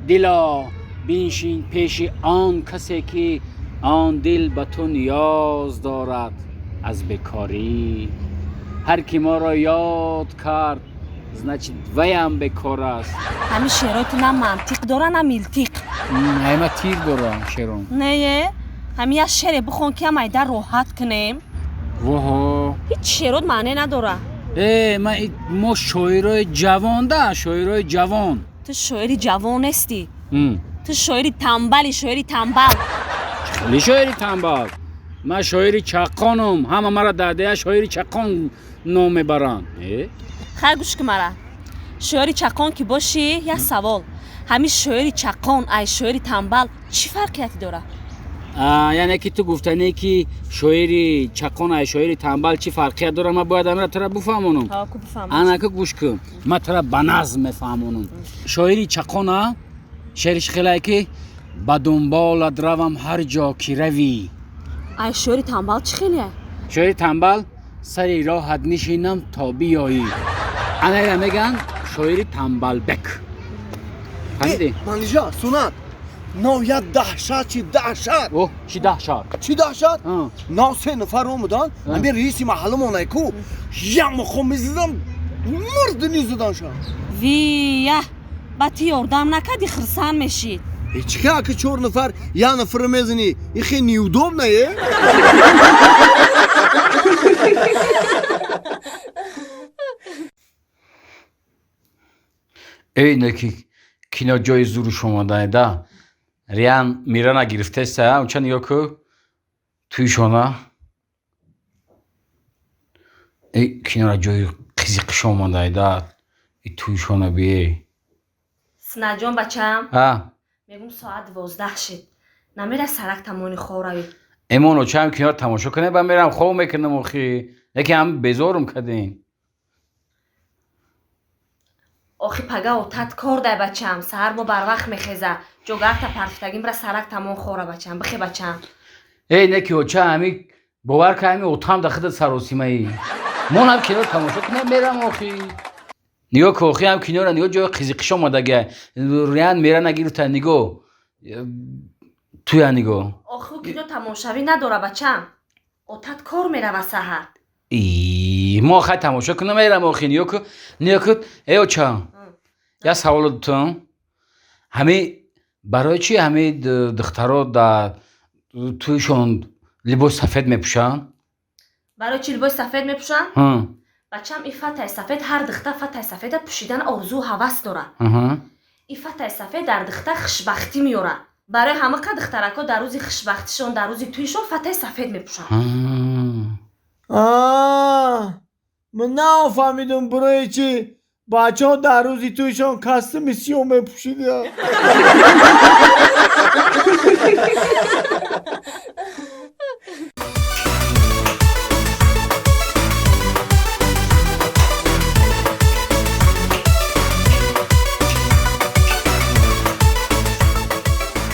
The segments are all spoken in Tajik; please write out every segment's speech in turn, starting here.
Дило, биншин пеши он касе, ки он дил ба ту ниёз дорад. Аз бекорӣ ҳар ки моро ёд кард, значит, ваям бекор аст. Ҳамин шеърҳои ту на мантиқ дора, на милтиқ. Ама тир дорам шеъром. Нее, ҳамин як шеъре бихон, ки ҳамайда роҳат кунем. Воҳо. Ҳеҷ шеърот маъне надора. Э, ма мо шоирои ҷавон да, шоирои ҷавон. Ту шоири ҷавон нестӣ, ту шоири тамбали, шоири тамбал. Хеле шоири тамбал? Ман шоири чаққонум, ҳама мара дар дея шоири чаққон ном мебаранд. Э? Хайр, гӯш ки мара. Шоири чаққон ки бошӣ, як савол: ҳамин шоири чаққон ай шоири тамбал чӣ фарқияте дорад? Яъне ки ту гуфтанӣ, ки шоири чаққон ай шоири тамбал чӣ фарқият дорад, ман бояд амира тура буфаҳмонам. Ку бифаҳмам. Анака, гӯш кун, ман тура ба назм мефаҳмонам. Шоири чаққона шеъриш хелае, ки ба дунболат равам ҳар ҷо ки равӣ. Ай шоири тамбал чӣ хеле? Шоири тамбал: сари роҳат нишинам то биёӣ. Анаира мегӯянд шоири тамбалбек. Фаҳмидӣ? Манижа, Сунат, нав як даҳшат, чи даҳшат! О, чӣ даҳшат? Чӣ даҳшат! Нав се нафар омадан, ҳамин раиси маҳалламонай ку, як мухом мезадам, мурдини заданша. Вия, ба ту ёрдам накарди, хирсан мешид. Чӣ ка, чор нафар як нафара мезанӣ, и хе неудобно е. Эй, неки кино ҷои зуруш омадаеда. Риан мирана гирифтеста, унча нигоҳ ку, туишона. Эй, кинора ҷои қизиқиш омадаеда, и туишона бие. Синаҷон, бачаам. А? Мегум, соат 12 шид, намера сарак тамони хоб равӣ? Эмоно, чаам киноро тамошо кунем, ба мерам хоб мекунам. Охи, яке ҳам безорум кардем. Охи, пага отат кор дай, бачаам, саҳар мо барвақт мехеза, ҷогарта партифтагим, бира сарак тамон хора, бачаам, бихе, бачаам. Эй, неки оча, ҳами бовар ка, ҳами отам да худат саросимаӣ. Монам киноро тамошо кунем, мерам. Охи, нигоҳ ку, охи, ҳам киноро нигоҳ, ҷои қизиқиш омадагия. Риан мера нагирифта, нигоҳ, туя нигоҳ. Охи, ӯ кино тамошавӣ надора, бачаам, отат кор мерава саҳар. Ии, мо хай тамошо кунам, мерам. Охи, нигоҳ ку, нигоҳ ку. Эй, оча, як саволо дутам: ҳами барои чӣ ҳами духтаро дар туишон либоси сафед мепӯшанд? Барои чӣ либоси сафед мепӯшанд? Ҳа. Бачаам, и фатаи сафед, ҳар духта фатаи сафеда пӯшидан орзу ҳавас дорад. И фатаи сафед дар духта хушбахтӣ меорад. Барои ҳамақа духтаракҳо дар рӯзи хушбахтишон, дар рӯзи туишон фатаи сафед мепӯшанд. Ман нафаҳмидум, барои чӣ бачаҳо дар рӯзи туишон костюми сиёҳ мепӯшидиям.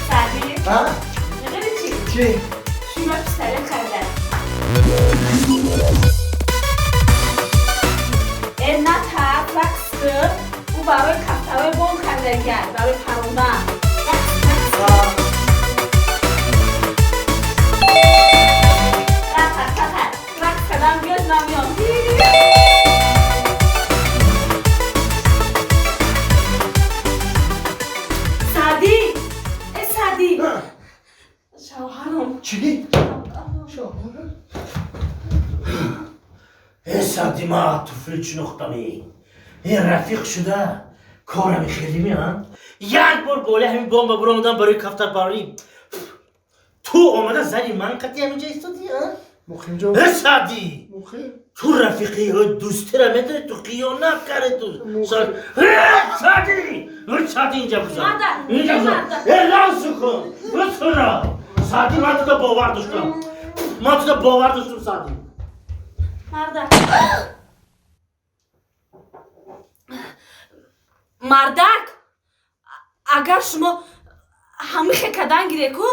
Саъдӣ. А? Медони чӣ? Чӣ? Шума пистолет харидам. Э, натарс, рақс кун. Ӯ барои кафтарои бом харидагиай, барои парондан. Рақс, рақс. Натарс, натарс. Рақс кардан биёд, ман меом. Саъдӣ, э, Саъдӣ, шавҳарам. Чӣ? Э, Саъди, ма туфли чинохтами. Э, рафиқ шуда корами хелими, а як бор боле ҳамин бомба буромадам барои кафтарпарварӣ, ту омада зани ман қати ҳаминҷа истодӣ, а? Муқимҷон. Э, Саъди. Муқим. Ту рафиқи дӯстира медони, ту хиёнат карди ту. Э, Саъди, э, Саъди, инҷа бузан. Марда, инҷа бузан. марда. Э, расу кун тура. Саъди, ман тура бовар доштам, ман тура бовар доштам, Саъди. Мардак, мардак, агар шумо ҳамихе кадан гиреку,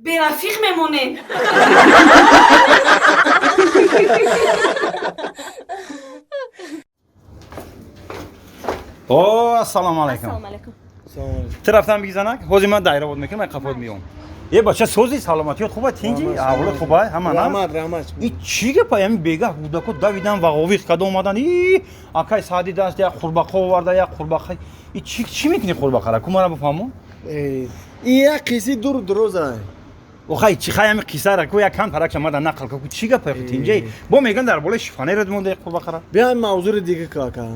берафиқ мемонем. О, ассалому алайкум. Ассалому алайкум. Ту рафтам биги занак, ҳозир ман дайра бод мекунам, қафот меом. Е бача сози саломатиёт хуба, тинҷи, авлод хуба, ҳама на? Раҳмат, раҳмат. И чӣ гапа, ами бегаҳ кӯдако давидан вағовиқ када омадан. И акай Саъди даст як қурбақа оварда, як қурбақа. И чӣ чӣ мекунӣ қурбақара? Ку мара бифаҳмо? И як қисси дуру дуроза. Охай чӣ хай ами қиссара ку як кам паракша мада нақл ку чӣ гапа тинҷи? Бо меган дар болои шифонерат монда қурбақара. Биём мавзури дига ку ака.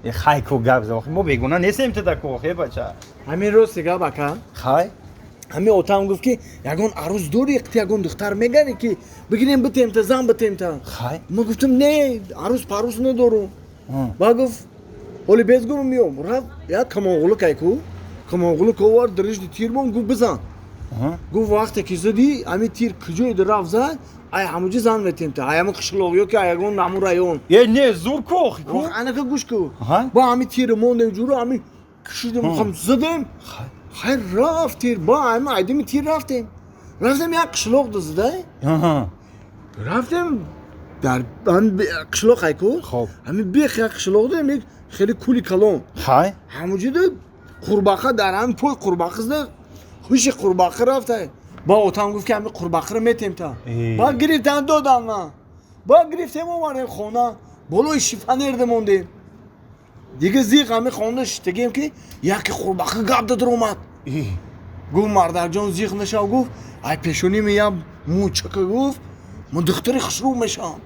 Е хай ку гап за, мо бегуна нестем ту да ку охе бача. Ҳамин рости гап ака. Хай. Ҳамин отам гуфт ки ягон арӯз дорӣ, ти ягон духтар мегарӣ ки бигирем битем та зан битем та. Хай. Ма гуфтам не, арӯз парӯз надорум. Ба гуфт ҳоли без гум миём. Рафт як камонғулук ай ку. Камонғулук овард, даришди тир бон гуфт бизан. Гуфт вақте ки задӣ ҳамин тир куҷое рафт зад, ай ҳамуҷи зан метем та. Ай ҳамун қишлоқ ё ки ай ягон ҳамун район. Е не зур ку охи ку. Анака гӯш ку. Ба ҳамин тир мондем ҷуро ҳамин кишидем хам задем. Хайр рафт тир, ба ҳамин айдими тир рафтем. Рафтем як қишлоқ дазида. Рафтем дар ҳамин қишлоқ ай ку. Ҳамин бех як қишлоқ дем, як хеле кули калон. Хай. Ҳамуҷида қурбақа дар ҳамин пой қурбақа зада, ҳуши қурбақа рафта. Ба отам гуфт ки ҳамин қурбақаро метем та. Ба гирифтан додам ман. Ба гирифтем овардем хона, болои шифонерда мондем. Дига зиқ ҳамин хона шиштагем ки яке қурбақа гап дад омад. Гуфт мардакҷон зиқ нашав, гуфт ай пешонӣ меям мӯчака, гуфт ман духтари хушрӯ мешавам.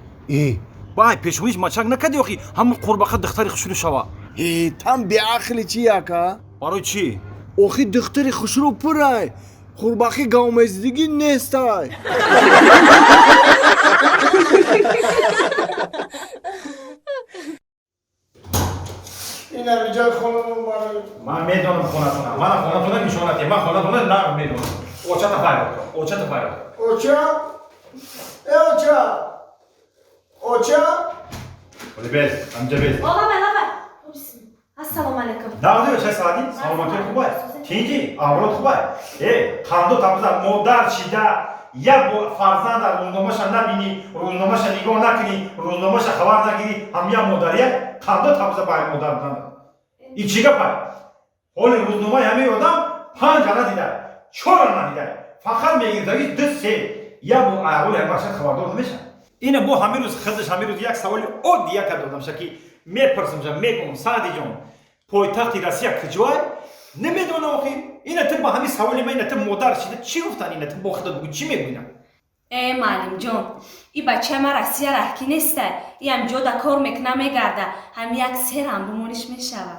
Бай пешониш мачак накарди охи ҳамун қурбақа духтари хушрӯ шава. Там беақли чи яка? Барои чӣ? Охи духтари хушрӯ пурай, қурбақи гавмезидигӣ нестай. Ин ҳами ҷои хонамон барои. Ман медонам хонатона. Ман хонатона нишонате. Ман хонатона нағз медонам. Очата файрод кун. Очата файрод кун. Оча? Э оча? Оча? Оли без, ҳамҷа без. Лабай, лабай. Ассалому алайкум. Нағзи оча Саъди, саломатият хубай. Тинҷи, авлод хубай. Э, қандо табза модар шида як фарзанда рӯзномаша набинӣ, рӯзномаша нигоҳ накунӣ, рӯзномаша хабар нагирӣ, ҳам як модария қандо табза бай модар будан. И чӣ гапай? Ҳоли рӯзномаи ҳамаи одам 5 ана дида, 4 ана дида. Фақат мегирдаги 2-3. Як бо аҳволи ҳамаша хабардор намешавад. Ина бо ҳамин рӯз худаш ҳамин рӯз як саволи оддӣ як додамша ки мепурсамша, мегӯм Саъдиҷон, пойтахти Россия куҷоай? Намедонам охи. Ина ту ба ҳамин саволи ман, ина ту модар шида чӣ гуфтан, ина ту бо худат бугӯ чӣ мегӯӣ? Э маълимҷон, и бачаи ман Россия раҳкӣ нестай. И ҳам ҷода кор мекуна мегарда. Ҳам як серам бумониш мешавад.